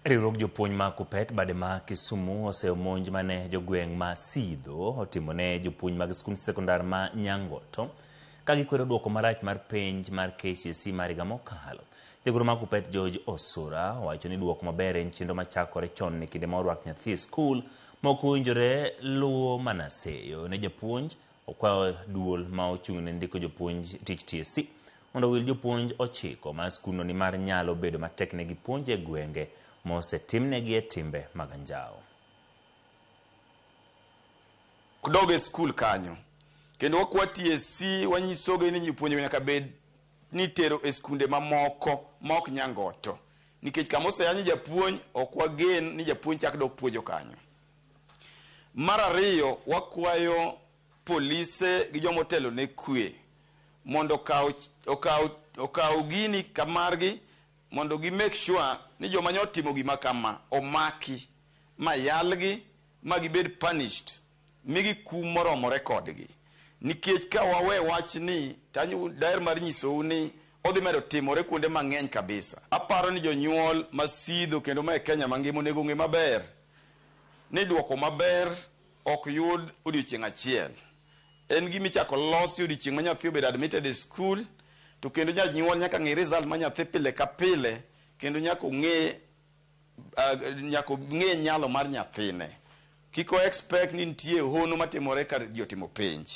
Riwruog jopuonj ma Kuppet bade ma Kisumu oseyo monj mane jogweng' ma Sidho otimo ne jopuonj mag skund sekondar ma Nyangoto ka gikwedo duoko marach mar penj mar KCSE mar higa mokalo. Jagoro mar Kuppet George Osura owacho ni duoko maber en chenro machakore chon e kinde ma orwak nyathi e skul ma ok owinjore luwo mana seyo ne japuonj. Okwayo duol ma ochung' ne ndiko jopuonj tich TSC mondo owil jopuonj 9 mar skundno nimar nyalo bedo matek negi puonjo e gwenge mosetimnegie timbe mag anjawo. Ok dog e skul kanyo. Kendo wakwa TSC wanyisogi ni jopuonje nyaka bed ni itero e skunde mamoko ma ok Nyangoto. Nikech kama oseyany japuonj ok wagen ni japuonj chak dok puonjo kanyo. Mar ariyo wakwayo polise gi joma otelo ne kwe mondo okaw gini kamargi mondo gi make sure ni joma nyo otimo gima kama omaki ma yalgi ma gibed punished, migi kum moromore kodgi. Nikech ka wawe wachni to daher mar nyisou ni odhi medo timore kuonde mang'eny kabisa. Aparo ni jonyuol ma Sidho kendo ma e Kenya mangima onego ong'e maber ni duoko maber ok yud odiochieng' achiel. En gima ichako losi odiochieng' ma nyathi obedo admitted e skul, to kendo janyuol nyaka ng'i result mar nyathi pile ka pile, kendo nyaka ong'e nyaka ong'e nyalo mar nyathine. Kik o expect ni nitie hono matimore ka ji otimo penj.